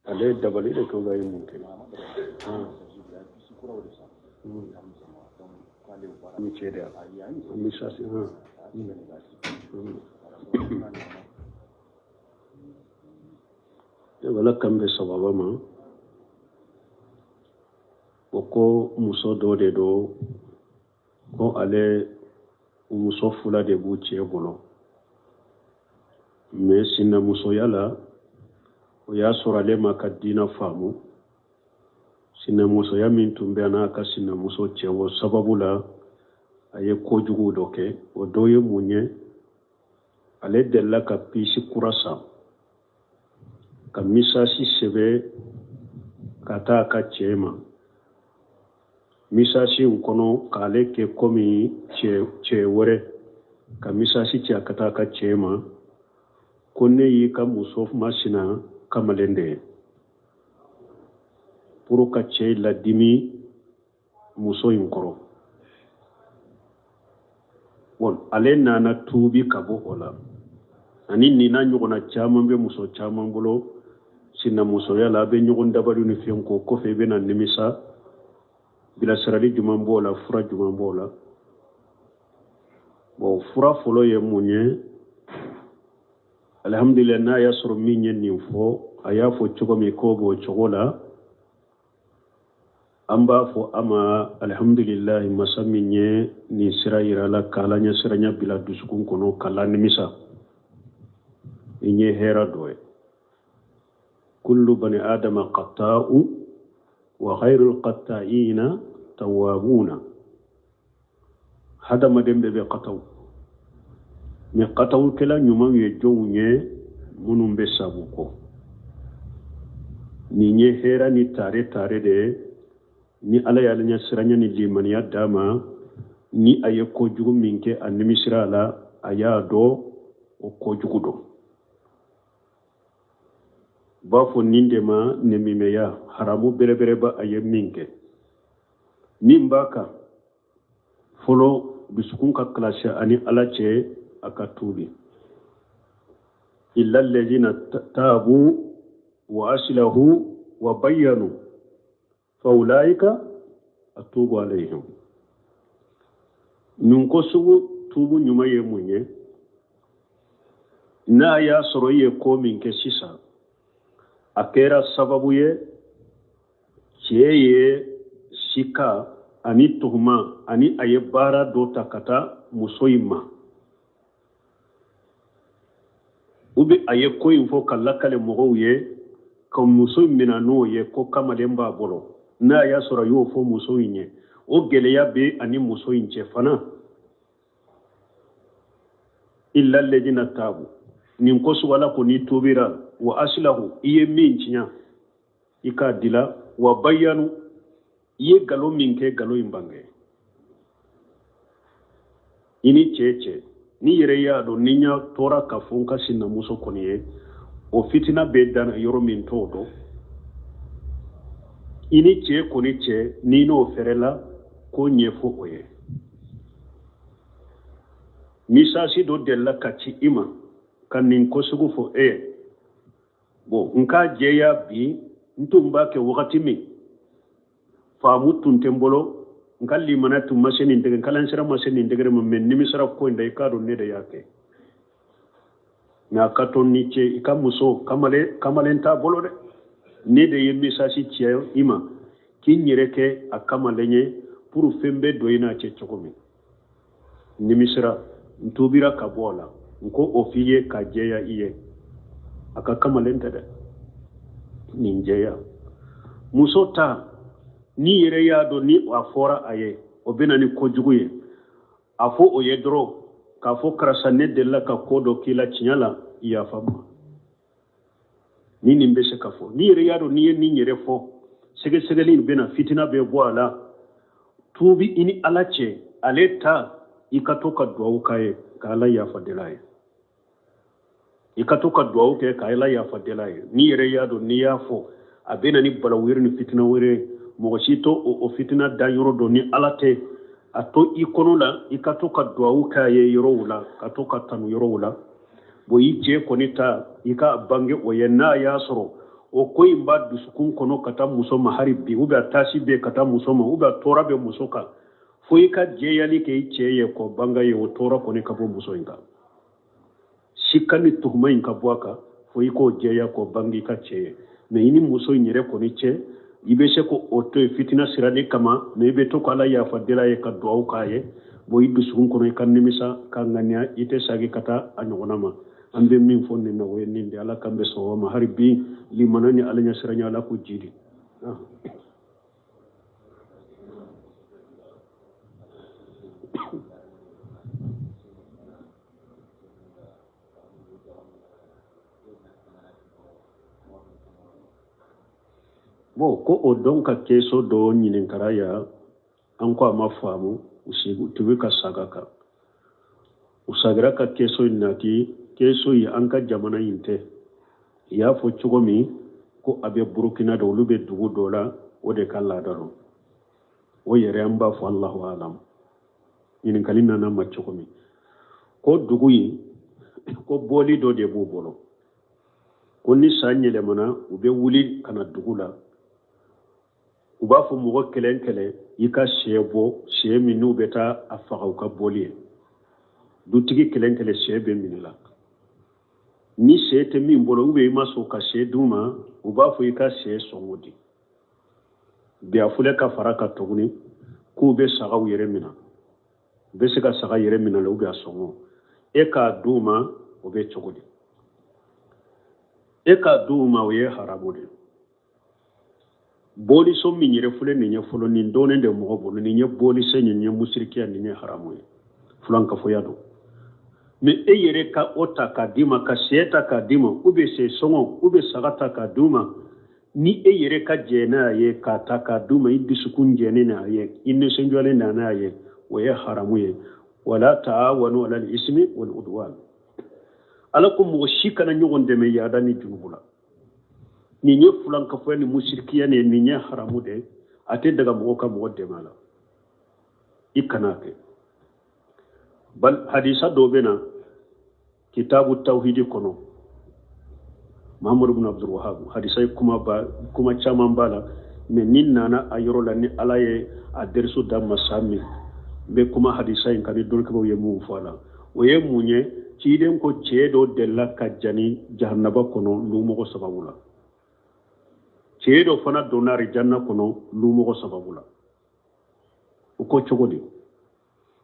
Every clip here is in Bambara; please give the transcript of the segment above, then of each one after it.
Ale ye dabali de kɛ, ye mun kɛ ni cɛ de an bɛ sasi. Ala k'an bɛn sababa ma. O ko muso dɔ de don ko ale muso fila de b'u cɛ bolo, mais sinamusoya la, o y'a sɔrɔ ale ma ka diina faamu. Sinamusoya min tun bɛ a n'a ka sinamuso cɛ, o sababu la a ye kojugu dɔ kɛ. O dɔ ye mun ye? Ale delila ka pisi kura san ka misasi sɛbɛ ka taa a ka cɛ ma. Misasi in kɔnɔ, k'ale kɛ komi cɛ wɛrɛ, ka misasi ci a ka taa a ka cɛ ma ko ne y'i ka muso masina kamalen de ye, pour ka cɛ ladimi muso in kɔrɔ. Bon, ale nana tuubi ka bɔ o la. Ani nin n'a ɲɔgɔnna caman bɛ muso caman bolo sinamusoya la, a bɛ ɲɔgɔn dabali ni fɛn ko kɔfɛ, i bɛna nimisa. Bilasirali jumɛn b'o la? Fura jumɛn b'o la? Bon, fura fɔlɔ ye mun ye? Alhamdulillah, n'a y'a sɔrɔ min ye nin fɔ, a y'a fɔ cogo min k'o b'o cogo la, an b'a fɔ a ma alhamdulilahi, masa min ye nin sira yira la, k'ala ɲɛ siranya bila dusukun kɔnɔ, k'a la nimisa. Nin ye hɛra dɔ ye. Kullu bani adama qata'u wa khairul qatta'ina tawwabuna. Hadamaden bɛɛ bɛ kataw, mais katawukɛla ɲumanw ye jɔnw ye? Minnu bɛ sabu kɔ. Nin ye hɛra ni tare tare de ye. Ni ala y'ale ɲɛ siranya ni limaniya d'a ma, ni a ye kojugu min kɛ, a nimisira a la, a y'a dɔn o kojugu don. U b'a fɔ nin de ma nemimɛya, haramu bɛrɛbɛrɛba. A ye min kɛ, min b'a kan fɔlɔ, dusukun ka kilasi ani ala cɛ, a ka tuubi. Illa alladhina tabu wa aslahu wa bayyanu fa ulaika atubu alayhim. Nin ko sugu, tuubu ɲuman ye mun ye? N'a y'a sɔrɔ i ye ko min kɛ sisan, a kɛra sababu ye cɛ ye sika ani tuhuma ani a ye baara dɔ ta ka taa muso in ma, u bɛ a ye ko in fɔ ka lakale mɔgɔw ye, ka muso in minɛ n'o ye ko kamalen b'a bolo. N'a y'a sɔrɔ a y'o fɔ muso in ye, o gɛlɛya bɛ ani muso in cɛ fana. Illa alladhina tabu, nin ko sugu la ko n'i tubira, wa aslahu, i ye min tiɲɛ, i k'a dila, wa bayyanu, i ye nkalon min kɛ, nkalon in bange i ni cɛ cɛ. N'i yɛrɛ y'a dɔn ni n y'a tora ka fɔ n ka sinamuso kɔni ye, o fitina bɛ dan yɔrɔ min t'o dɔn. I ni cɛ kɔni cɛ, n'i n'o fɛrɛla k'o ɲɛfɔ o ye. Misasi dɔ delila ka ci i ma ka nin ko sugu fɔ e ye. Bon, n k'a jɛya bi, n tun b'a kɛ wagati min, faamu tun tɛ n bolo, n ka limaniya tun ma se nin degré, n kalansira ma se nin degré ma, mais nimisara ko in da, i k'a dɔn ne de y'a kɛ. Mais a ka to ni cɛ i ka muso kamalen t'a bolo dɛ, ne de ye misasi ci i ma k'i n yɛrɛ kɛ a kamalen ye pour fɛn bɛ don i n'a cɛ cogo min. Nimisira, n tubira ka bɔ a la, n ko o f'i ye ka jɛya i ye. A ka kamalen tɛ dɛ, nin jɛya. Muso ta, n'i yɛrɛ y'a dɔn ni a fɔra a ye, o bɛ na ni kojugu ye, a fɔ o ye dɔrɔn k'a fɔ karisa, ne delila ka ko dɔ k'i la, tiɲɛ la, yafa n ma. Ni nin bɛ se ka fɔ, n'i yɛrɛ y'a dɔn n'i ye nin yɛrɛ fɔ, sɛgɛsɛgɛli in bɛna, fitina bɛ bɔ a la. Tuubi i ni ala cɛ. Ale ta, i ka to ka duwawu k'a ye ka ala yafa deli a ye. I ka to ka duwawu kɛ ka ala yafa deli a ye. N'i yɛrɛ y'a dɔn n'i y'a fɔ, a bɛ na ni bala wɛrɛ ni fitina wɛrɛ ye, mɔgɔ si t'o o fitina dan yɔrɔ dɔn ni ala tɛ. A to i kɔnɔ la, i ka to ka duwawu k'a ye yɔrɔw la, ka to ka tanu yɔrɔw la. Bon, i cɛ kɔni ta, i ka bange o ye. N'a y'a sɔrɔ O ko in b'a dusukun kɔnɔ ka taa muso ma hari bi, ou bien a taasi bɛ ka taa muso ma, ou bien a tɔɔrɔ bɛ muso kan, fo i ka jɛyali kɛ i cɛ ye k'o banga ye, o tɔɔrɔ kɔni ka bɔ muso in kan. Sika ni tuhuma in ka bɔ a kan, fo i k'o jɛya k'o bange i ka cɛ ye. Mais i ni muso in yɛrɛ kɔni cɛ, i bɛ se k'o to yen fitina sirani kama, mais i bɛ to k'ala yafa deli a ye ka duwawu k'a ye. Bon, i dusukun kɔnɔ i ka nimisa ka ŋaniya i tɛ sagi ka taa a ɲɔgɔnna ma. An bɛ min fɔ nin na, o ye nin de. Ala k'an bɛ sɔn ma hari bi, limana ni ala ɲɛsiranya, Ala k'o jidi. Bon, ko o dɔn ka keso dɔ ɲininkara ya, an ko a ma faamu. U tubi ka saga kan, u sagira ka keso in nati. Keso in an ka jamana in tɛ. I y'a fɔ cogo min ko a bɛ Burukina de, olu bɛ dugu dɔ la, o de ka laada don. O yɛrɛ an b'a fɔ Allahu alam. Ɲininkali nana ma cogo min ko dugu in, ko bɔli dɔ de b'u bolo, ko ni san yɛlɛmana, u bɛ wuli ka na dugu la, u b'a fɔ mɔgɔ kelen kelen i ka sɛ bɔ, sɛ min n'u bɛ taa a faga u ka bɔli ye. Dutigi kelen kelen sɛ bɛ minɛ la. Ni sɛ tɛ min bolo, ou bien i ma sɔn ka sɛ d'u ma, u b'a fɔ i ka sɛ sɔngɔ di. Bi a filɛ ka fara ka tuguni k'u bɛ sagaw yɛrɛ minɛ, u bɛ se ka saga yɛrɛ minɛ la, ou bien a sɔngɔ e k'a d'u ma, o bɛ cogo di? E k'a d'u ma, o ye haramu de ye. Boliso min yɛrɛ filɛ nin ye fɔlɔ, nin dɔnnen de mɔgɔ bolo, nin ye bolise, nin ye musirikiya, nin ye haramu ye, fulankafoya don. Mais e yɛrɛ ka o ta k'a d'i ma, ka sɛ ta k'a d'i ma, ou bien sɛ sɔngɔ, ou bien saga ta k'a d'u ma, ni e yɛrɛ ka jɛn n'a ye k'a ta k'a d'u ma, i dusukun jɛnnen n'a ye, i nisɔndiyalen n'a ye, o ye haramu ye. Wala taawanu ala al-ismi wal udwan. Ala ko mɔgɔ si kana ɲɔgɔn dɛmɛ yaada ni junubu la. Nin ye fulankafoya ni musirikiya ni nin ye haramu de, a tɛ daga mɔgɔ ka mɔgɔ dɛmɛ a la, i kana kɛ. Bal hadisa dɔ bɛ na kitabu tawhidi kɔnɔ, Muhammadu ibn Abdul Wahhab, hadisa ye kuma ba, kuma caman b'a la, mais ni nana a yɔrɔ la, ni Ala ye a derisu da ma san min, n bɛ kuma hadisa in kan ni dɔnnikɛbaaw ye mun fɔ a la. O ye mun ye? Ciden ko cɛ dɔ delila ka jani jahanaba kɔnɔ lumɔgɔ sababu la, cɛ dɔ fana donna arijanna kɔnɔ lumɔgɔ sababu la. O ko cogo di?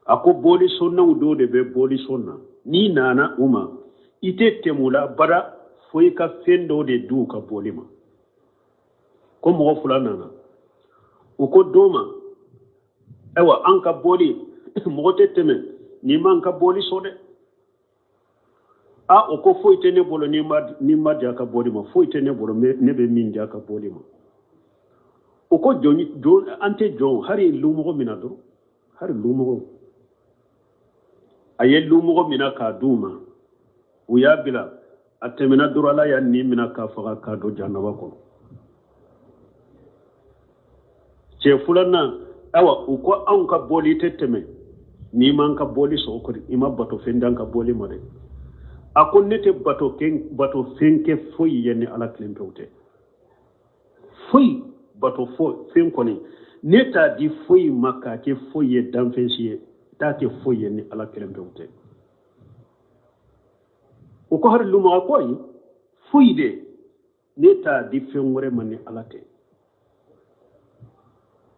A ko bolisɔnnaw dɔw de bɛ bolisɔn na, n'i nana u ma, i tɛ tɛmɛ u la bada fo i ka fɛn dɔw de di u ka bɔli ma. Ko mɔgɔ fila nana, u ko dɔ ma, ayiwa an ka bɔli mɔgɔ tɛ tɛmɛ n'i m'an ka bɔli sɔn dɛ. A o ko foyi tɛ ne bolo ni ma di a ka bɔli ma, foyi tɛ ne bolo ne bɛ min di a ka bɔli ma. O ko jɔn an tɛ jɔn, hali lumɔgɔ mina dɔrɔn, hali lumɔgɔ. A ye lumɔgɔ mina k'a d'u ma, u y'a bila, a tɛmɛna dɔrɔn, Ala y'a nin mina k'a faga k'a don jahanaba kɔnɔ. Cɛ filanan, ayiwa u ko anw ka bɔli tɛ tɛmɛ n'i m'an ka bɔli sɔrɔ kɔni, i ma bato fɛn d'an ka bɔli ma dɛ. A ko ne tɛ bato fɛn kɛ foyi ye ni Ala kelen pewu tɛ, foyi bato fɛn kɔni ne t'a di foyi ma k'a kɛ foyi ye danfɛn si ye, t'a kɛ foyi ye ni Ala kelen pewu tɛ. O ko hali lumaga ko ayi, foyi de ne t'a di fɛn wɛrɛ ma ni Ala tɛ.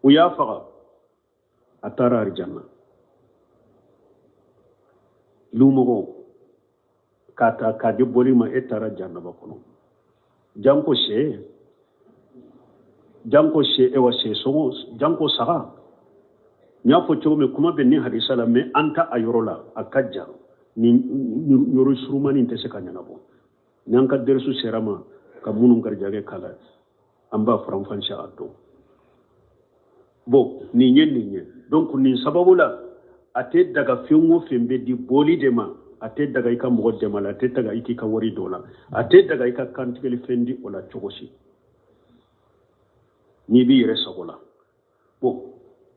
U y'a faga, a taara arijanna. Lumɔgɔw k'a ta k'a di bɔli ma, e taara jahanaba kɔnɔ. Janko sɛ, janko sɛ, ewa sɛ sɔngɔ, janko saga. N y'a fɔ cogo min, kuma bɛ nin hadisa la, mais an ta a yɔrɔ la, a ka jan, ni yɔrɔ surumani tɛ se ka ɲɛnabɔ. Ni an ka derisu sera ma ka minnu garijɛgɛ k'a la, an b'a faranfasiya a dɔn. Bon, nin ye nin ye. Donc nin sababu la, a tɛ daga fɛn o fɛn bɛ di bɔli de ma, a tɛ daga i ka mɔgɔ dɛmɛ la, a tɛ daga i k'i ka wari dɔ la, a tɛ daga i ka kantigɛli fɛn di o la cogo si, n'i b'i yɛrɛ sago la. Bon,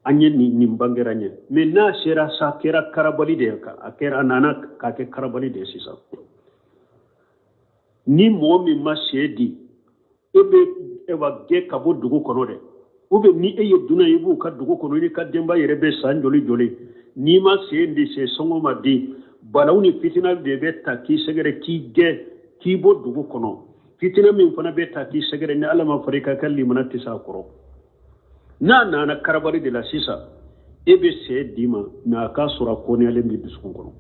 an ye nin bangera ɲɛ, mais n'a sera sa kɛra karabali de ye, a kɛra a nana k'a kɛ karabali de ye sisan. Ni mɔgɔ min ma sɛ di, E bɛ ewa gɛn ka bɔ dugu kɔnɔ dɛ, ou bien ni e ye dunan ye, i b'u ka dugu kɔnɔ, i ka denba yɛrɛ bɛ san joli joli, n'i ma sen di sen sɔngɔ ma di, balawu ni fitina de bɛ ta k'i sɛgɛrɛ, k'i gɛn k'i bɔ dugu kɔnɔ. Fitina min fana bɛ ta k'i sɛgɛrɛ, ni Ala ma fara i kan, ka limana tɛ s'a kɔrɔ. N'a nana karabali de la sisan, e bɛ sɛ d'i ma, mais a k'a sɔrɔ a kɔniyalen b'i dusukun kɔnɔ.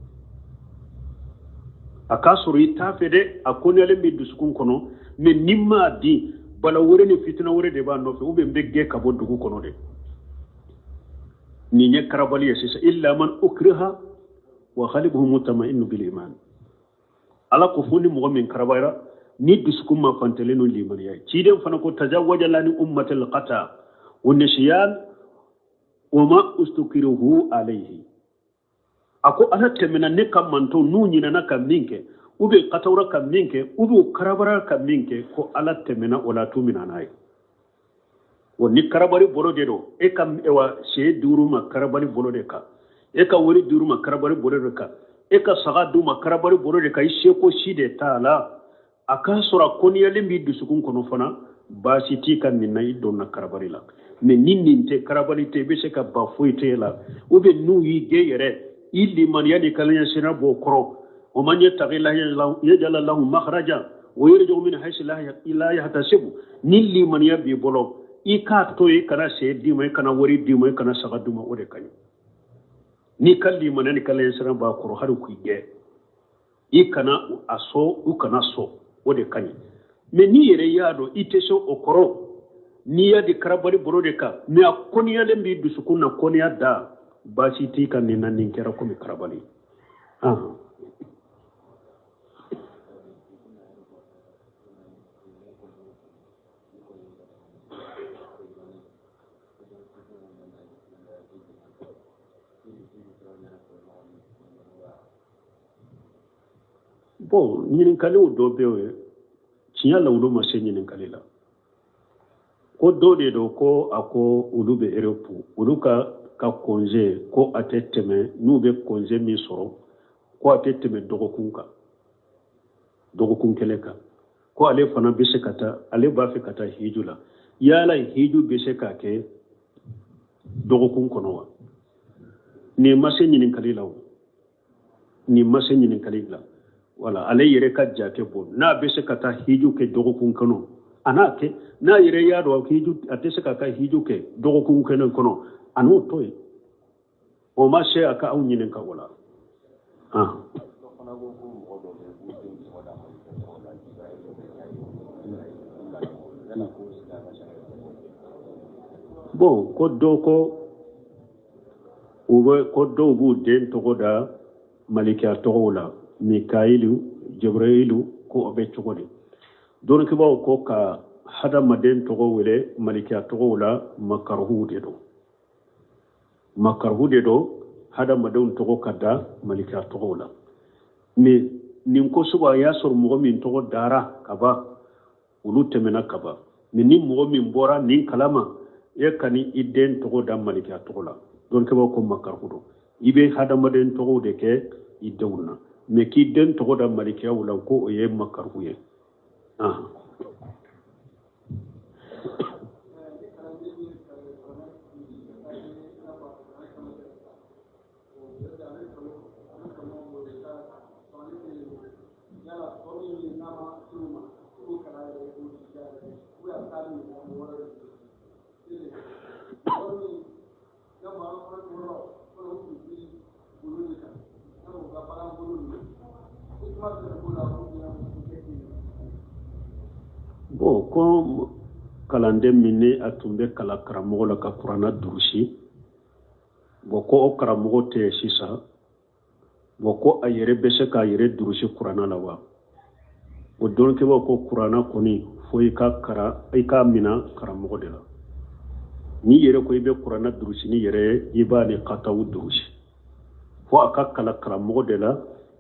A k'a sɔrɔ i t'a fɛ dɛ, a kɔniyalen b'i dusukun kɔnɔ, mais n'i m'a di, bala wɛrɛ ni fitina wɛrɛ de b'a nɔfɛ, ou bien n bɛ gɛn ka bɔ dugu kɔnɔ dɛ. Nin ye karabali ye sisan. Illa man ukriha wa qalbuhu mutma'innu bil iman. Ala ko fo ni mɔgɔ min karabayara ni dusukun ma fantelen ni limaniya ye. Ciden fana ko tajawaja an ummatil qata wa nisyan wa ma ustukirihu alayhi. A ko Ala tɛmɛna ne ka mantɔn n'u ɲinɛna ka min kɛ, ou bien katawura ka min kɛ, ou bien karabara ka min kɛ, ko Ala tɛmɛna o la, t'u minɛ n'a ye. O ni karabali bolo de don, e ka ewa sɛ duuru ma karabali bolo de kan, e ka wari duuru ma karabali bolo de kan, e ka saga d'u ma karabali bolo de kan, i seko si de t'a la. A k'a sɔrɔ a kɔniyalen b'i dusukun kɔnɔ fana, baasi t'i ka nin na, i donna karabali la. Mais ni nin tɛ, karabali tɛ, i bɛ se ka ba foyi tɛ e la, ou bien n'u y'i gɛn yɛrɛ, i limaniya ni kalaɲɛsira b'o kɔrɔ. O man yattaqi yaj'al lahu makhraja wa yarzuqhu min haythu la yahtasibu. Ni limaniya b'i bolo, i k'a to yen, i kana sɛ d'i ma, i kana wari d'i ma, i kana saga d'u ma, o de ka ɲi. N'i ka limaniya ni kalaɲɛsira b'a kɔrɔ, hali k'i gɛn, i kana a sɔn, u kana sɔn, o de ka ɲi. Mais n'i yɛrɛ y'a dɔn i tɛ se o kɔrɔ, n'i y'a di karabali bolo de kan, mais a kɔniyalen b'i dusukun na, kɔniya da, baasi t'i ka nin na, nin kɛra komi karabali. Bon, ɲininkaliw dɔ bɛ yen, tiɲɛ la olu ma se ɲininkali la. Ko dɔ de don ko a ko olu bɛ Europe, olu ka congé ko a tɛ tɛmɛ, n'u bɛ congé min sɔrɔ ko a tɛ tɛmɛ dɔgɔkun kan, dɔgɔkun kelen kan, ko ale fana bɛ se ka taa, ale b'a fɛ ka taa hiju la. Yala hiju bɛ se ka kɛ dɔgɔkun kɔnɔ wa? Nin ma se ɲininkali la o, nin ma se ɲininkali la. Wala ale yɛrɛ ka jate bɔ, n'a bɛ se ka taa hiju kɛ dɔgɔkun kɔnɔ, a n'a kɛ. N'a yɛrɛ y'a dɔn hiju a tɛ se ka ka hiju kɛ dɔgɔkun kelen kɔnɔ, a n'o to yen. O ma se a ka aw ɲininka o la. Bon, ko dɔw ko u bɛ ko dɔw b'u den tɔgɔ da malikiya tɔgɔw la, Mikayilu, Jibrayilu, ko o bɛ cogo di? Dɔnnikɛbaaw ko ka hadamaden tɔgɔ wele malikiya tɔgɔw la, makaruhu de don, makaruhu de don hadamadenw tɔgɔ ka da malikiya tɔgɔw la. Mais nin ko sugu a y'a sɔrɔ mɔgɔ min tɔgɔ dara ka ban, olu tɛmɛna ka ban. Mais ni mɔgɔ min bɔra nin kalama, e ka ni i den tɔgɔ da malikiya tɔgɔ la, dɔnnikɛbaaw ko makaruhu don. I bɛ hadamaden tɔgɔw de kɛ i denw na, mais k'i den tɔgɔ da malikiyaw la, ko o ye makaruhu ye. Bon, ko kalanden min ni a tun bɛ kalan karamɔgɔ la ka kuranna durusi, bon, ko o karamɔgɔ tɛ yen sisan, bon, ko a yɛrɛ bɛ se k'a yɛrɛ durusi kuranna la wa? O dɔnnikɛbaaw ko kuranna kɔni fo i ka karan, i k'a mina karamɔgɔ de la. N'i yɛrɛ ko i bɛ kuranna durusi ni yɛrɛ ye, i b'a ni kataw durusi, fo a ka kalan karamɔgɔ de la.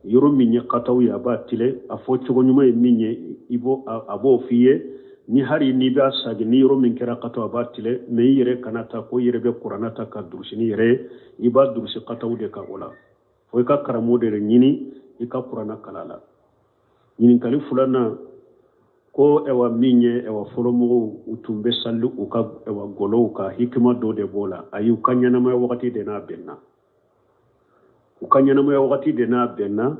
Yɔrɔ min ye kataw ye, a b'a tile, a fɔ cogo ɲuman ye min ye, i b'o a b'o f'i ye. Ni hali n'i b'a sagi, ni yɔrɔ min kɛra kataw, a b'a tile. Mais i yɛrɛ kana ta ko i yɛrɛ bɛ kuranna ta ka durusi ni yɛrɛ ye, i b'a durusi kataw de kan. O la fo i ka karamɔgɔ de ɲini i ka kuranna kalan la. Ɲininkali filanan, Ko ɛwa min ye ɛwa fɔlɔmɔgɔw u tun bɛ sali u ka ɛwa golow kan, hikima dɔ de b'o la. Ayi, u ka ɲɛnamaya wagati de n'a bɛnna, u ka ɲɛnamaya wagati de n'a bɛnna.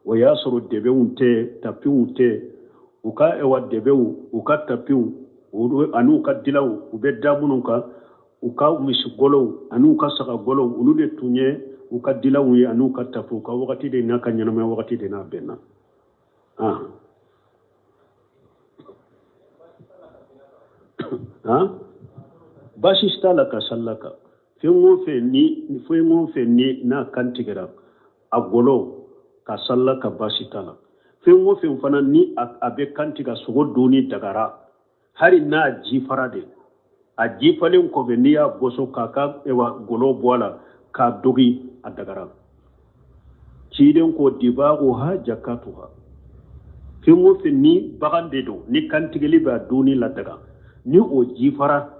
O y'a sɔrɔ dɛbɛnw tɛ, tapiw tɛ. U ka ɛwa dɛbɛnw, u ka tapiw ani u ka dilaw, u bɛ da minnu kan, u ka misigolow ani u ka sagagolow, olu de tun ye u ka dilanw ye ani u ka tapiw. U ka wagati de n'a ka ɲɛnamaya wagati de n'a bɛnna. Han, baasi t'a la ka sal'a kan. Fɛn o fɛn ni fɛn o fɛn ni n'a kantigɛra a golo ka sal'a kan, baasi t'a la. Fɛn o fɛn fana ni a bɛ kantigɛ, sogo dunni dagara, hali n'a ji fara de, a ji falen kɔfɛ n'i y'a boso k'a ka ewa golo bɔ a la k'a dogi, a dagara. Ciden ko dibaguha jakatuha. Fɛn o fɛn ni bagan de don, ni kantigɛli b'a dunni la daga, ni o ji fara,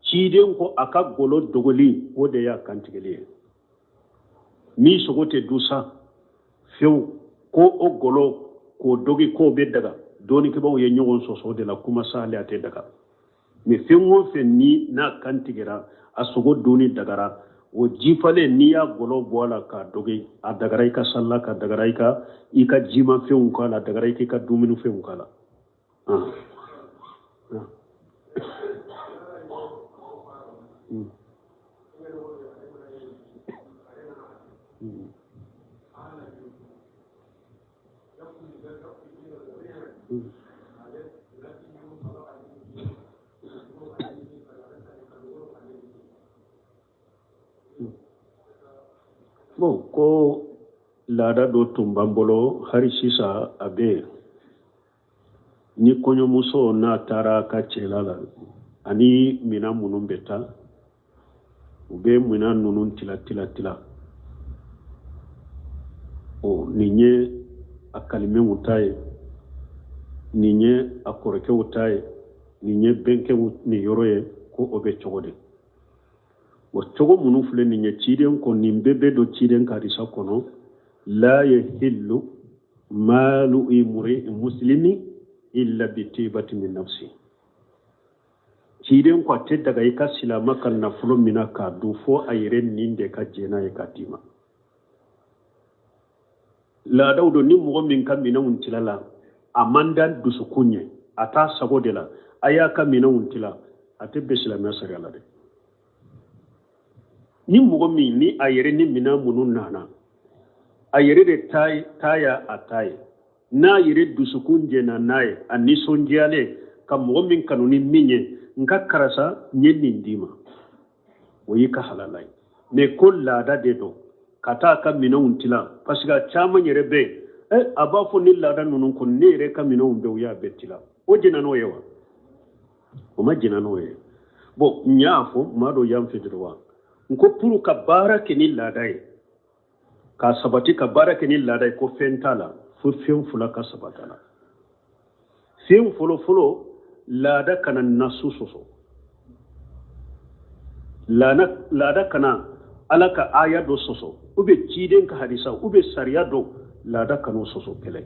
ciden ko a ka golo dogoli, o de y'a kantigɛli ye. Min sogo tɛ dun sa fewu, ko o golo k'o dogi k'o bɛ daga, dɔnnikɛbaaw ye ɲɔgɔn sɔsɔ o de la. Kuma sahali, a tɛ daga. Mais fɛn o fɛn ni n'a kantigɛra, a sogo dunni dagara, o jifalen n'i y'a golo bɔ a la k'a dogi, a dagara i ka sal'a kan, a dagara i ka jimafɛnw k'a la, a dagara i k'i ka dumunifɛnw k'a la. Ah. Ah. Bon, ko laada dɔ tun b'an bolo, hali sisan a bɛ yen, ni kɔɲɔmuso n'a taara a ka cɛla la, ani minan minnu bɛ taa, u bɛ minan ninnu tila tila tila. O nin ye a kalimɛw ta ye, nin ye a kɔrɔkɛw ta ye, nin ye bɛnkɛw niyɔrɔ ye. Ko o bɛ cogo di? O cogo minnu filɛ nin ye, ciden ko nin bɛɛ bɛ don ciden ka hadisa kɔnɔ: la yahillu malu imri'in muslimi illa bi tibati min nafsi. Ciden ko a tɛ daga i ka silama ka nafolo mina k'a dun, fo a yɛrɛ nin de ka jɛn n'a ye k'a d'i ma. Laadaw don, ni mɔgɔ min ka minɛnw tilala, a man da dusukun ye, a t'a sago de la, a y'a ka minɛnw tila, a tɛ bɛn silamɛya sariya la dɛ. Ni mɔgɔ min ni a yɛrɛ ni minɛn minnu nana, a yɛrɛ de ta y'a a ta ye, n'a yɛrɛ dusukun jɛnna n'a ye, a nisɔndiyalen ka mɔgɔ min kanu ni min ye, n ka karisa, n ye nin d'i ma, o y'i ka halala ye. Mais ko laada de don ka taa ka minɛnw tila, parce que a caman yɛrɛ bɛ yen, a b'a fɔ ni laada ninnu kɔni, ne yɛrɛ ka minɛnw bɛɛ, u y'a bɛɛ tila. O jɛnna n'o ye wa? O ma jɛnna n'o ye. Bon, n y'a fɔ maa dɔ yan fɛ dɔrɔn wa, n ko pour ka baara kɛ ni laada ye, k'a sabati ka baara kɛ ni laada ye, ko fɛn t'a la fo fɛn fila ka sabati a la. Fɛn fɔlɔfɔlɔ, laada kana nasu sɔsɔ, laada kana Ala ka aya dɔ sɔsɔ, ou bien ciden ka hadisa, ou bien sariya dɔ, laada kan'o sɔsɔ. Kɛlɛ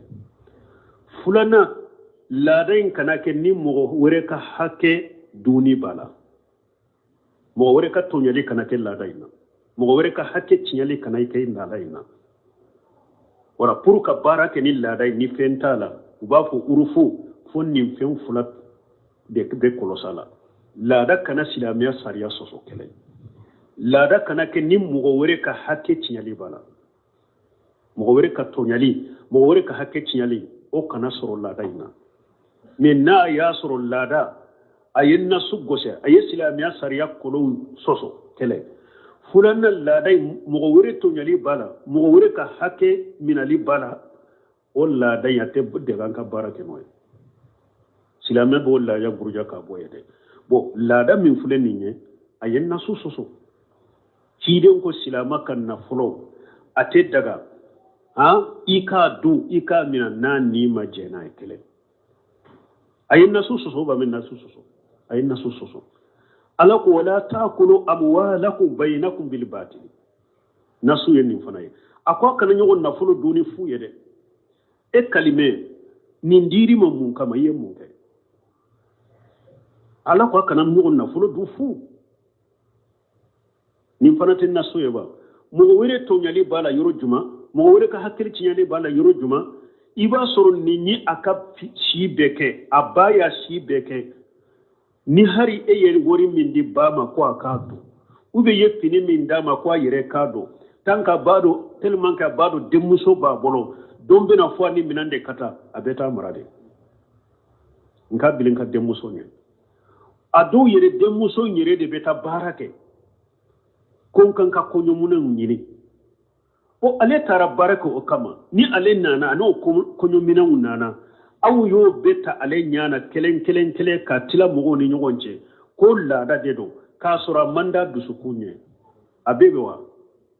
filanan, laada in kana kɛ ni mɔgɔ wɛrɛ ka hakɛ dunni b'a la. Mɔgɔ wɛrɛ ka tɔɲɔli kana kɛ laada in na, mɔgɔ wɛrɛ ka hakɛ tiɲɛli kana kɛ laada in na. Wala pour ka baara kɛ ni laada ye, ni fɛn t'a la, u b'a fɔ urufu, fo nin fɛn fila de bɛ kɔlɔsi la: laada kana silamɛya sariya sɔsɔ kɛlɛ, laada kana kɛ ni mɔgɔ wɛrɛ ka hakɛ tiɲɛli b'a la. Mɔgɔ wɛrɛ ka tɔɲali, mɔgɔ wɛrɛ ka hakɛ tiɲɛli, o kana sɔrɔ laada in na. Mais n'a y'a sɔrɔ laada a ye nasu gosɛ, a ye silamɛya sariya kolow sɔsɔ kɛlɛ filanan, laada in mɔgɔ wɛrɛ tɔɲali b'a la, mɔgɔ wɛrɛ ka hakɛ minali b'a la, o laada in a tɛ dɛgɛ an ka baara kɛ n'o ye. Silamɛ b'o laada buruja k'a bɔ ye dɛ. Bon, laada min filɛ nin ye, a ye nasu sɔsɔ. Ciden ko silama ka nafolo a tɛ daga han i k'a dun, i k'a mina n'a ni ma jɛn n'a ye. Kelen, a ye nasu sɔsɔ ba min nasu sɔsɔ, a ye nasu sɔsɔ. Ala ko wala taakulu amwalakum bayinakum bil batili. Nasu ye nin fana ye. A ko a kana ɲɔgɔn nafolo dun ni fu ye dɛ. E kalimɛ, nin dir'i ma mun kama? I ye mun kɛ? Ala ko a kana ɲɔgɔn nafolo dun fu. Nin fana tɛ naso ye wa? Mɔgɔ wɛrɛ tɔɲali b'a la yɔrɔ juma, mɔgɔ wɛrɛ ka hakili tiɲɛli b'a la yɔrɔ juma. I b'a sɔrɔ nin ye a ka si bɛɛ kɛ, a ba y'a si bɛɛ kɛ. Ni hari e ye wari min di ba ma ko a k'a dun, ou bien i ye fini min d'a ma ko a yɛrɛ k'a don, tant qu'a b'a dɔn, tellement que a b'a dɔn denmuso b'a bolo, don bɛna fɔ a ni minɛn de ka taa, a bɛ taa mara de. N ka bilen ka denmuso ɲɛ. A dɔw yɛrɛ denmuso yɛrɛ de bɛ taa baara kɛ ko n kan ka kɔɲɔminɛnw ɲini. O ale taara baara kɛ o kama, ni ale nana a n'o kɔɲɔminɛnw nana, aw y'o bɛɛ ta ale ɲɛ na kelen kelen kelen ka tila mɔgɔw ni ɲɔgɔn cɛ ko laada de don, k'a sɔrɔ a man d'a dusukun ye. A bɛ bɛn wa?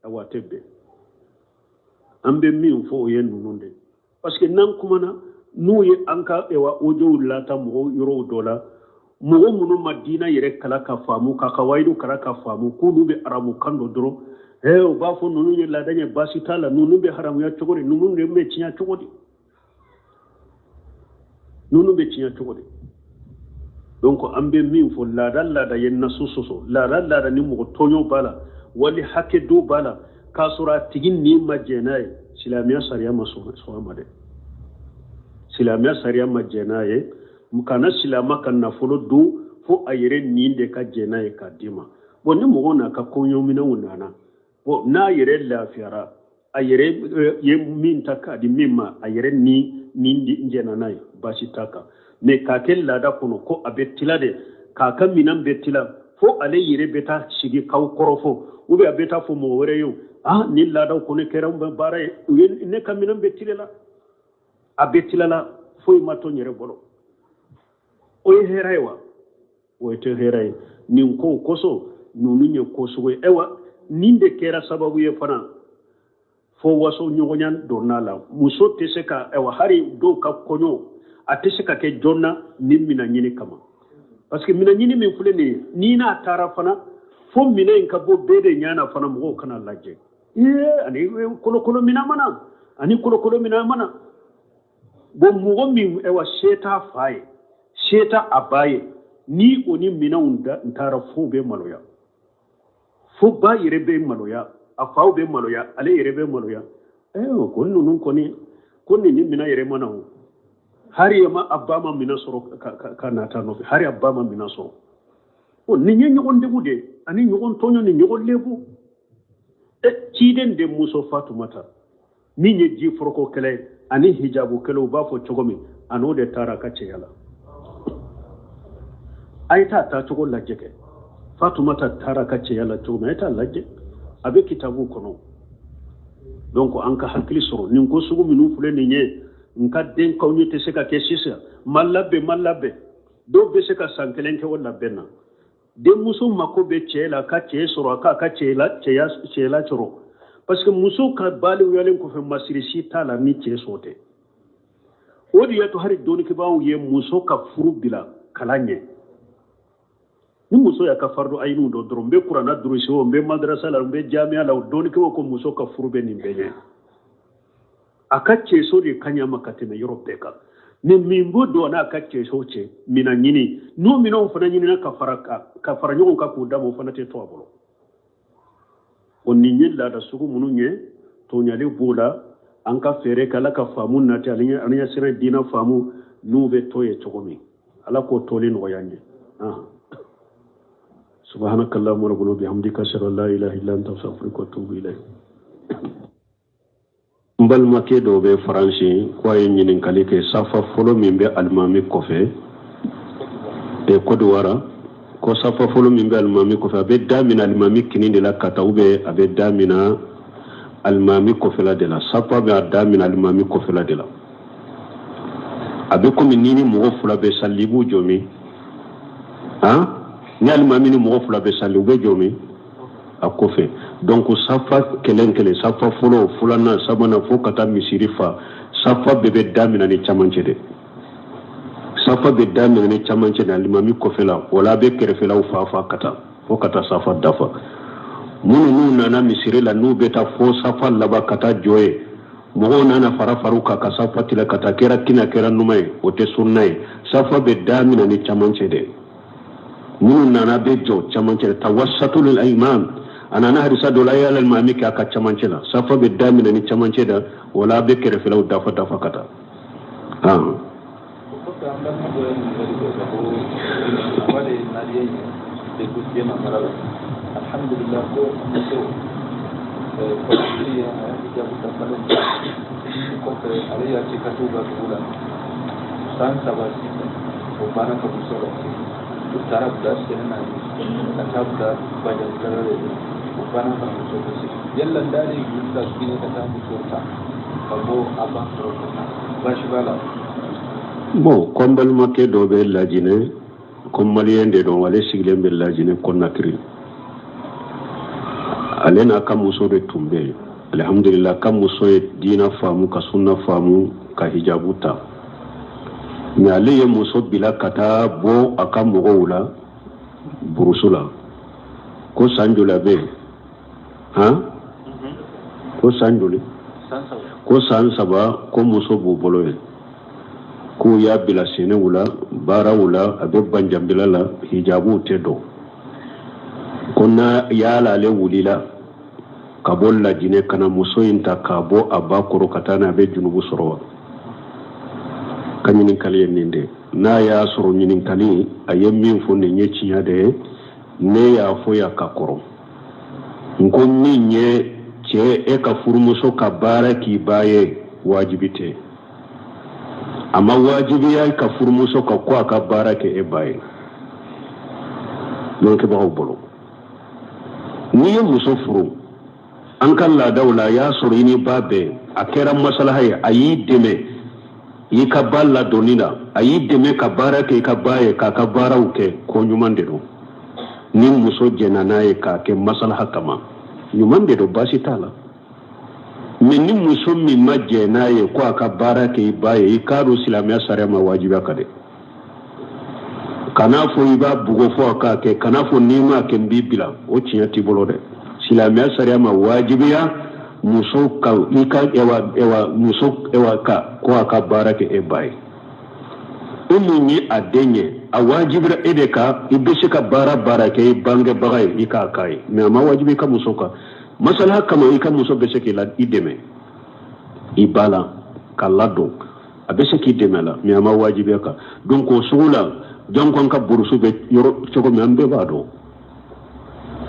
Awa, a tɛ bɛn. An bɛ min fɔ o ye ninnu de, parce que n'an kumana n'u ye an ka ewa audiow lata mɔgɔw yɔrɔw dɔ la, mɔgɔ minnu ma diina yɛrɛ kalan ka faamu, ka kawayidu kalan ka faamu, k'olu bɛ arabukan dɔn dɔrɔn, ee u b'a fɔ ninnu ye laada ye, baasi t'a la, ninnu bɛ haramuya cogo di, ninnu de bɛ tiɲɛ cogo di, ninnu bɛ tiɲɛ cogo di. Donc an bɛ min fɔ, laada laada ye naso sɔsɔ, laada laada ni mɔgɔ tɔɲɔ b'a la wali hakɛ dɔ b'a la k'a sɔrɔ a tigi ni ma jɛn n'a ye, silamɛya sariya ma sɔn a ma dɛ. Silamɛya sariya ma jɛn n'a ye. Kana silama ka nafolo dun fo a yɛrɛ nin de ka jɛn n'a ye k'a d'i ma. Bon, ni mɔgɔ n'a ka kɔɲɔminɛnw nana, bon, n'a yɛrɛ lafiyara, a yɛrɛ ye min ta k'a di min ma, a yɛrɛ ni ni jɛnna n'a ye, baasi t'a kan. Mais k'a kɛ laada kɔnɔ ko a bɛ tila de, k'a ka minɛn bɛ tila fo ale yɛrɛ bɛ taa sigi k'aw kɔrɔfɔ, ou bien a bɛ taa fɔ mɔgɔ wɛrɛ ye, ah, ni laadaw kɔni kɛra n bɛ baara ye, u ye ne ka minɛn bɛ tila la, a bɛ tila la, foyi ma to n yɛrɛ bolo. O ye hɛrɛ ye wa? O tɛ hɛrɛ ye. Nin kow kosɔn ninnu ye ko sugu ye. Ayiwa, nin de kɛra sababu ye fana fo waso ɲɔgɔnya donna la. Muso tɛ se ka, ayiwa, hali dɔw ka kɔɲɔ a tɛ se ka kɛ joona ni minɛn ɲini kama, parce que minɛn ɲini min filɛ nin ye, ni n'a taara fana fo minɛn in ka bɔ bɛɛ de ɲɛ na fana, mɔgɔw kana lajɛ, ee, ani kolokolo minɛn mana, ani kolokolo minɛn mana. Bon, mɔgɔ min, ayiwa, se t'a fa ye, se t'a a ba ye, ni o ni minɛnw taara, fo bɛ maloya, fo ba yɛrɛ bɛ maloya, a faw bɛ maloya, ale yɛrɛ bɛ maloya. Ayiwa, ko ninnu kɔni, ko nin ni minɛn yɛrɛ mana o, hari ma a ba ma minɛn sɔrɔ ka na ta nɔfɛ, hari a ba ma minɛn sɔrɔ. O nin ye ɲɔgɔn degun de ani ɲɔgɔn tɔɲɔ ni ɲɔgɔn lebu. Ciden de muso Fatumata min ye ji foroko kɛlɛ ani hijabu kɛlɛ, u b'a fɔ cogo min, a n'o de taara a ka cɛya la. A ye taa taacogo lajɛ kɛ, Fatumata taara a ka cɛya la cogo min, a ye taa lajɛ, a bɛ kitabu kɔnɔ. Donc an ka hakili sɔrɔ nin ko sugu minnu filɛ nin ye. N ka den kɔɲɔ tɛ se ka kɛ sisan, ma labɛn, ma labɛn. Dɔw bɛ se ka san kelen kɛ o labɛn na. Denmuso mako bɛ cɛ la, ka cɛ sɔrɔ, a k'a ka cɛla sɔrɔ, parce que muso ka balikuyalen kɔfɛ, masiri si t'a la ni cɛ sɔn tɛ. O de y'a to hali dɔnnikɛbaaw ye muso ka furu bila kalan ɲɛ. Ni muso y'a ka fardu ayiniw dɔn dɔrɔn, n bɛ kuranna durusi o, n bɛ madrasa la, n bɛ jamiya la, o dɔnnikɛbaaw ko muso ka furu bɛ nin bɛɛ ɲɛ. A ka cɛso de ka ɲa ma ka tɛmɛ yɔrɔ bɛɛ kan. Ni min b'o dɔn n'a ka cɛso cɛ, minɛn ɲini, n'o minɛnw fana ɲinina ka fara ɲɔgɔn kan k'u d'a ma, o fana tɛ to a bolo. O nin ye laada sugu minnu ye, tɔɲali b'o la. An ka fɛɛrɛ kɛ, Ala ka faamu nati, ani ɲɛsiran diinɛ faamu n'u bɛ to ye cogo min, Ala k'o toli nɔgɔya an ye. Subhanakallahumma rabbana bihamdika, ashhadu an la ilaha illa anta, astaghfiruka wa atubu ilayk. N balimakɛ dɔ bɛ Faransi ko a ye ɲininkali kɛ safa fɔlɔ min bɛ alimami kɔfɛ Kɔdiwara, ko safa fɔlɔ min bɛ alimami kɔfɛ, a bɛ daminɛ alimami kini de la ka taa, ou bien a bɛ daminɛ alimami kɔfɛla de la? Safa bɛ a daminɛ alimami kɔfɛla de la. A bɛ komi ni ni mɔgɔ fila bɛ sali, i b'u jɔ min? Han, ni alimami ni mɔgɔ fila bɛ sali, u bɛ jɔ min? A kɔfɛ. Donc safa kelen kelen, safa fɔlɔ, filanan, sabanan, fo ka taa misiri fa, safa bɛɛ bɛ daminɛ ni camancɛ de. Safa bɛ daminɛ ni camancɛ de, alimami kɔfɛ la. O la a bɛ kɛrɛfɛlaw fa fa ka taa fo ka taa safa dafa. Minnu n'u nana misiri la, n'u bɛ taa fo safa laban ka taa jɔ ye, mɔgɔw nana fara fara kan ka safa tila ka taa, kɛra kina kɛra numan ye, o tɛ sunna ye. Safa bɛ daminɛ ni camancɛ de. Minnu nana bɛ jɔ camancɛ la, tawassatu lil imam. A nana hadisa dɔ la, a ye alimami kɛ a ka camancɛ la. Safa bɛ daminɛ ni camancɛ da, wala a bɛ kɛrɛfɛlaw dafa dafa ka taa. O kɔfɛ, an balima dɔ ye ɲininkali kɛ ka bɔ Guinée, k'ale ye malien ye, Ségou Diéma mara la. Alhamdulillah, ko muso kɔlɔsili ye, a y'a hijabu dafalen ta. Kɔfɛ, ale y'a ci ka t'u ka dugu la san 3 sisan. O banna ka muso la, u taara bila sɛnɛ na yen, ka taa bila bajanbilala de. O banna ka muso ka sigi. Yala n'ale wulila Guinée ka taa muso ta ka bɔ a ba kɔrɔ ka na, baasi b'a la? Bon, ko n balimakɛ dɔ bɛ Lajinɛ, ko malien de don, ale sigilen bɛ Lajinɛ Kɔnakiri. Ale n'a ka muso de tun bɛ yen. Alihamudulila, ka muso ye diina faamu, ka sunna faamu, ka hijabu ta. Mais ale ye muso bila ka taa bɔ a ka mɔgɔw la burusu la. Ko san joli a bɛ yen? Han, ko san joli? Ko san 3. Ko muso b'u bolo yen, k'u y'a bila sɛnɛw la, baaraw la, a bɛ banjanbila la, hijabuw tɛ dɔn. Ko n'a yala ale wulila ka bɔ Lajinɛ ka na muso in ta k'a bɔ a ba kɔrɔ ka taa n'a, a bɛ junubu sɔrɔ wa? Ka ɲininkali ye nin de. N'a y'a sɔrɔ ɲininkali a ye min fɔ nin ye tiɲɛ de ye, ne y'a fɔ yan ka kɔrɔ, n ko min ye cɛ, e ka furumuso ka baara k'i ba ye, wajibi tɛ. A ma wajibiya i ka furumuso ka ko a ka baara kɛ e ba ye. Lɔnkɛbagaw bolo, n'i ye muso furu, an ka laadaw la, a y'a sɔrɔ i ni ba bɛn, a kɛra masalaha ye, a y'i dɛmɛ i ka ba ladonni la, a y'i dɛmɛ ka baara kɛ i ka ba ye, k'a ka baaraw kɛ, ko ɲuman de don. Ni muso jɛnna n'a ye k'a kɛ masalaha kama, ɲuman de don, baasi t'a la. Mais ni muso min ma jɛn n'a ye ko a ka baara kɛ i ba ye, i k'a dɔn silamɛya sariya ma wajibiya kan dɛ. Kan'a fɔ i b'a bugɔ fo a k'a kɛ, kan'a fɔ n'i m'a kɛ n b'i bila, o tiɲɛ t'i bolo dɛ. Silamɛya sariya ma wajibiya muso ka i ka ewa ewa muso ewa ka ko a ka baara kɛ e ba ye. E mun ye a den ye, a wajibira e de kan. I bɛ se ka baara baara kɛ i bangebaga ye, i k'a k'a ye, mais a ma wajibi i ka muso kan. Masalaha kama, i ka muso bɛ se k'i la i dɛmɛ i ba la ka ladon, a bɛ se k'i dɛmɛ la, mais a ma wajibiya kan. Donc o sugu la, janko an ka burusu bɛ yɔrɔ cogo min, an bɛɛ b'a dɔn.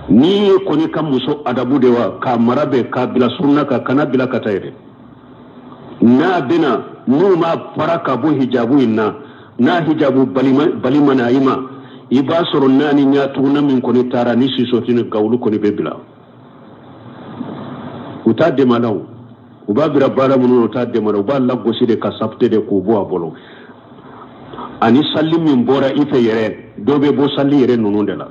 N'i ye kɔni ka muso adabu de wa k'a mara bɛ k'a bila sunna kan, kana bila ka taa yɛrɛ. N'a bɛna n'u ma fara ka bɔ hijabu in na, n'a hijabu balimana i ma, i b'a sɔrɔ n'a ni ɲatuguna min kɔni taara ni sisɔti ni gawulu kɔni bɛ bila, u t'a dɛmɛ la. O u b'a bila baara minnu na, u t'a dɛmɛ la, u b'a lagosi de ka sapte de k'u bɔ a bolo. Ani sali min bɔra i fɛ yɛrɛ, dɔ bɛ bɔ sali yɛrɛ ninnu de la.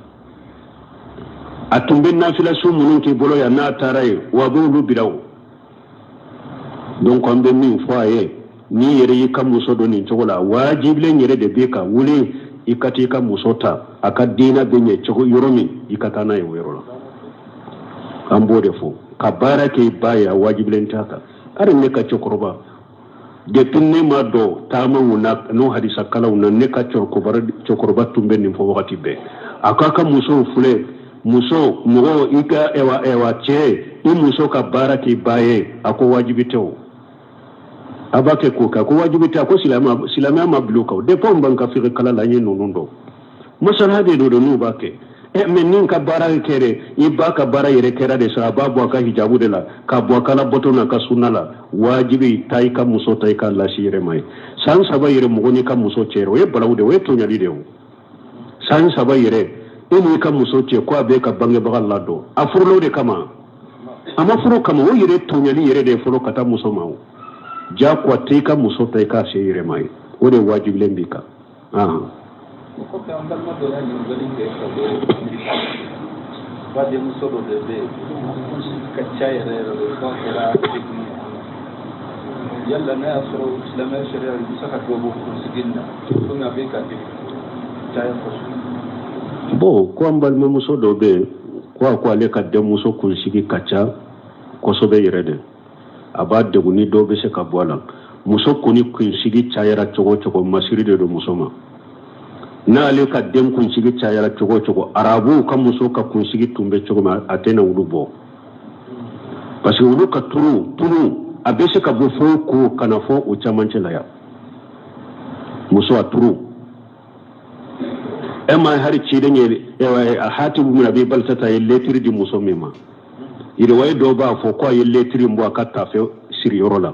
A tun bɛ nafila su minnu k'i bolo yan, n'a taara yen, wa a b'olu bila. O donc an bɛ min fɔ a ye, n'i yɛrɛ y'i ka muso don nin cogo la, wajibilen yɛrɛ de b'i ka wuli i ka t'i ka muso ta a ka diinɛ bɛ ɲɛ cogo yɔrɔ min, i ka taa n'a ye o yɔrɔ la. An b'o de fɔ, ka baara kɛ i ba ye, a wajibilen t'a kan. Hali ne ka cɛkɔrɔba, depuis ne ma dɔn taamaw na n'o hadisa kalanw na, ne ka cɛkɔrɔba tun bɛ nin fɔ wagati bɛɛ. A k'a ka musow filɛ, muso mɔgɔ i ka ɛwa ɛwa cɛ, i muso ka baara k'i ba ye, a ko wajibi tɛ. O a b'a kɛ k'o kɛ, a ko wajibi tɛ. A ko silamɛya ma bila o kan. Depuis anw b'an ka fiqh kalan la, an ye ninnu dɔn. Masalaha de don n'u b'a kɛ. Ɛ, mais ni ka baara kɛ dɛ, i ba ka baara yɛrɛ kɛra de sa, a b'a bɔ a ka hijabu de la, k'a bɔ a ka alabato n'a ka sunna la. Wajibi taa i ka muso ta i ka lasi yɛrɛ ma ye. San 3 yɛrɛ, mɔgɔ n'i ka muso cɛ yɛrɛ, o ye balawu de, o ye tɔɲɔli de ye. O san 3 yɛrɛ, e n'i ka muso cɛ, ko a b'e ka bangebaga ladon, a furula o de kama, a ma furu kama, o yɛrɛ tɔɲɔli yɛrɛ de ye fɔlɔ ka taa muso ma. O jagoya tɛ i ka muso ta i k'a se yɛrɛ ma ye, o de wajibilen b'i kan. O kɔfɛ, an balima dɔ y'a ɲininkali kɛ ka bɔ badenmuso dɔ de bɛ yen, kunsigi ka ca yɛrɛ yɛrɛ de, f'a kɛra degun ye a ma. Yala n'a y'a sɔrɔ silamɛya sariya i bɛ se ka dɔ bɔ kunsigi na, komi a bɛ ka caya kosɛbɛ? Bon, ko an balimamuso dɔ bɛ yen, ko a ko ale ka denmuso kunsigi ka ca kosɛbɛ yɛrɛ de, a b'a degun, ni dɔw bɛ se ka bɔ a la. Muso kɔni kunsigi cayara cogo o cogo, masiri de don muso ma. N'ale ka den kunsigi cayara cogo o cogo, arabuw ka muso ka kunsigi tun bɛ cogo min, a tɛna olu bɔ, parce que olu ka turu tulu a bɛ se ka bɔ fo ko ka na fo o camancɛ la yan. Muso a turu e ma hari ciden ye Hatibu bin Abi Baltata ye lɛtiri di muso min ma, riwaye dɔw b'a fɔ ko a ye lɛtiri bɔ a ka tafe siriyɔrɔ la.